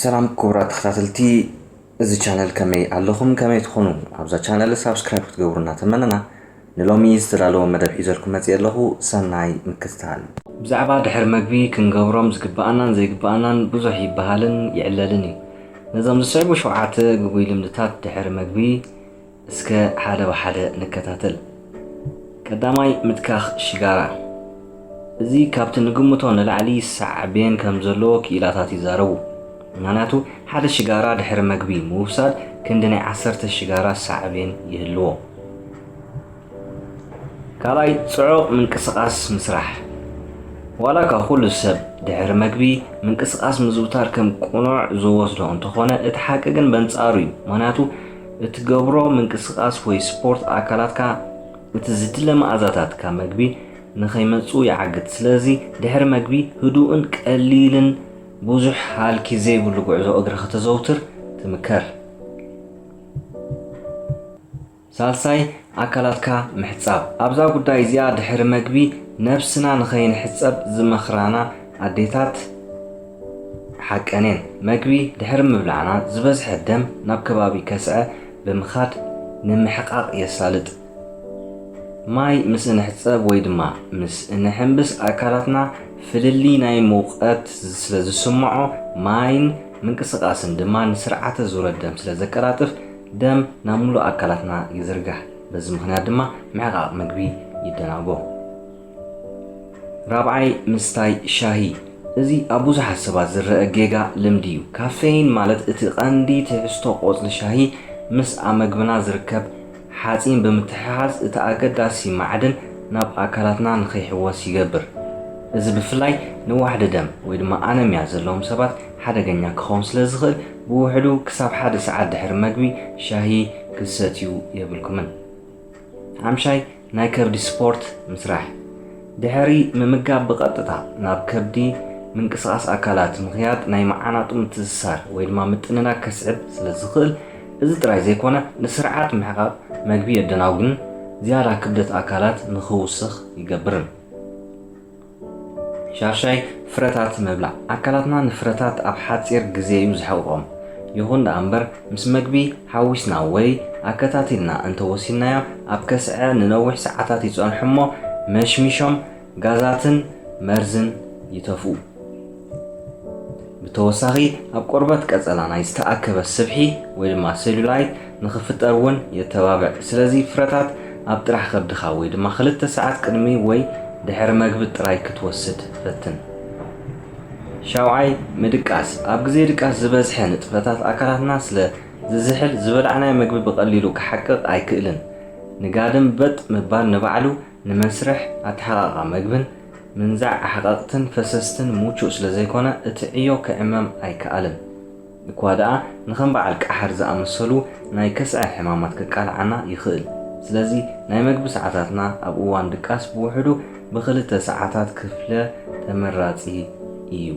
ሰላም ክቡራት ተኸታተልቲ እዚ ቻነል፣ ከመይ ኣለኹም? ከመይ ትኾኑ? ኣብዛ ቻነል ሳብስክራይብ ክትገብሩ እናተመነና፣ ንሎሚ ዝተዳለወ መደብ ሒዘልኩም መፅእ ኣለኹ። ሰናይ ምክትታል። ብዛዕባ ድሕሪ መግቢ ክንገብሮም ዝግብኣናን ዘይግብኣናን ብዙሕ ይበሃልን ይዕለልን እዩ። ነዞም ዝስዕቡ ሸውዓተ ግጉይ ልምድታት ድሕሪ መግቢ እስከ ሓደ ብሓደ ንከታተል። ቀዳማይ፣ ምትካኽ ሽጋራ። እዚ ካብቲ ንግምቶ ንላዕሊ ሳዕቤን ከም ዘለዎ ክኢላታት ይዛረቡ። ምኽንያቱ፣ ሓደ ሽጋራ ድሕሪ መግቢ ምውሳድ ክንዲ ናይ ዓሰርተ ሽጋራ ሳዕቤን ይህልዎ። ካልኣይ፣ ጽዑቕ ምንቅስቓስ ምስራሕ። ዋላ እኳ ኩሉ ሰብ ድሕሪ መግቢ ምንቅስቓስ ምዝውታር ከም ቅኑዕ ዝወስዶ እንተኾነ፣ እቲ ሓቂ ግን በንጻሩ እዩ። ምኽንያቱ፣ እትገብሮ ምንቅስቓስ ወይ ስፖርት ኣካላትካ እቲ ዝድለ መኣዛታት ካብ መግቢ ንኸይመጹ ይዓግት። ስለዚ ድሕሪ መግቢ ህዱእን ቀሊልን ብዙሕ ሃልኪ ዘይብሉ ጉዕዞ እግሪ ከተዘውትር ትምከር። ሳልሳይ፣ ኣካላትካ ምሕጻብ። ኣብዛ ጉዳይ እዚኣ ድሕሪ መግቢ ነብስና ንኸይንሕጸብ ዝመኽራና ኣዴታት ሓቀን እየን። መግቢ ድሕሪ ምብላዕና ዝበዝሐ ደም ናብ ከባቢ ከስዐ ብምኻድ ንምሕቓቕ የሳልጥ። ማይ ምስ እንሕጸብ ወይ ድማ ምስ እንሕንብስ ኣካላትና ፍልልይ ናይ ሙቐት ስለ ዝስምዖ፣ ማይን ምንቅስቓስን ድማ ንስርዓተ ዙረት ደም ስለ ዘቀላጥፍ፣ ደም ናብ ሙሉእ ኣካላትና ይዝርጋሕ። በዚ ምኽንያት ድማ ምሕቓቕ መግቢ ይደናጎ። ራብዓይ፣ ምስታይ ሻሂ። እዚ ኣብ ብዙሓት ሰባት ዝረአ ጌጋ ልምዲ እዩ። ካፌይን ማለት እቲ ቀንዲ ትሕዝቶ ቆጽሊ ሻሂ ምስ ኣብ መግብና ዝርከብ ሓጺን ብምትሕሓዝ እቲ ኣገዳሲ ማዕድን ናብ ኣካላትና ንኸይሕወስ ይገብር። እዚ ብፍላይ ንዋሕዲ ደም ወይ ድማ ኣነሚያ ዘለዎም ሰባት ሓደገኛ ክኸውን ስለ ዝኽእል፣ ብውሕዱ ክሳብ ሓደ ሰዓት ድሕሪ መግቢ ሻሂ ክትሰትዩ የብልኩምን። ሓምሻይ፣ ናይ ከብዲ ስፖርት ምስራሕ። ድሕሪ ምምጋብ ብቐጥታ ናብ ከብዲ ምንቅስቓስ ኣካላት ምኽያድ ናይ መዓናጡ ምትእስሳር ወይ ድማ ምጥንናግ ከስዕብ ስለ ዝኽእል፣ እዚ ጥራይ ዘይኮነ ንስርዓት ምሕቓቕ መግቢ የደናጉን ዝያዳ ክብደት ኣካላት ንኽውስኽ ይገብርን። ሻርሻይ፣ ፍረታት ምብላዕ። ኣካላትና ንፍረታት ኣብ ሓጺር ግዜ እዩ ዝሕቕቖም። ይኹን ደኣ እምበር፣ ምስ መግቢ ሓዊስና ወይ ኣከታቲልና እንተወሲድናዮ፣ ኣብ ከስዐ ንነዊሕ ሰዓታት ይጸንሑ እሞ፣ መሽሚሾም ጋዛትን መርዝን ይተፍኡ። ብተወሳኺ፣ ኣብ ቆርበት ቀጸላ ናይ ዝተኣከበ ስብሒ ወይ ድማ ሴሉላይት ንኽፍጠር እውን የተባብዕ። ስለዚ፣ ፍረታት ኣብ ጥራሕ ከብድኻ ወይ ድማ ክልተ ሰዓት ቅድሚ ወይ ድሕሪ መግቢ ጥራይ ክትወስድ ፈትን። ሻውዓይ፣ ምድቃስ። ኣብ ግዜ ድቃስ ዝበዝሐ ንጥፈታት ኣካላትና ስለ ዝዝሕል፣ ዝበላዕናዮ መግቢ ብቐሊሉ ክሓቅቕ ኣይክእልን። ንጋድም በጥ ምባል ንባዕሉ ንመስርሕ ኣተሓቓቕቓ መግብን ምንዛዕ ኣሕቐቕትን ፈሰስትን ምቹእ ስለ ዘይኮነ፣ እቲ ዕዮ ክዕመም ኣይከኣልን። እኳ ደኣ ንኸም በዓል ቃሕር ዝኣመሰሉ ናይ ከስዐ ሕማማት ከቃልዓና ይኽእል። ስለዚ ናይ መግቢ ሰዓታትና ኣብ እዋን ድቃስ ብውሕዱ ብኽልተ ሰዓታት ክፍለ ተመራጺ እዩ።